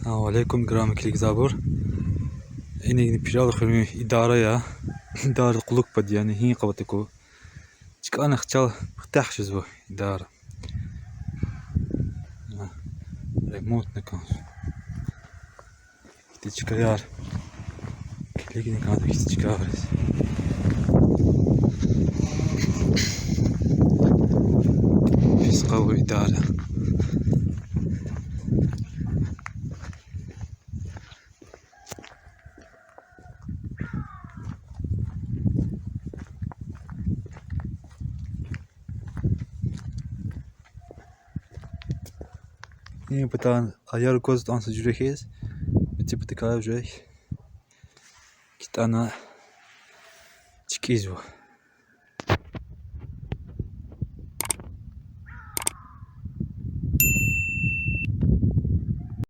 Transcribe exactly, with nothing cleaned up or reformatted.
Салам алейкум, играми килигзавайбур. Инигни Пирал хуьруьн идара я. Идара кьулухъ пад, яни гьи къаватику. ЧкӀана хцел хтех жезва идара. Ремонтни кӀанзава. Ихьтин чкаяр. Килигин кӀанда ихьтин чкаяр. Пис къаву идара. И патан аяр гваз тӀан са жуьре хьиз, меци патакай жуьре китӀана чкӀизва.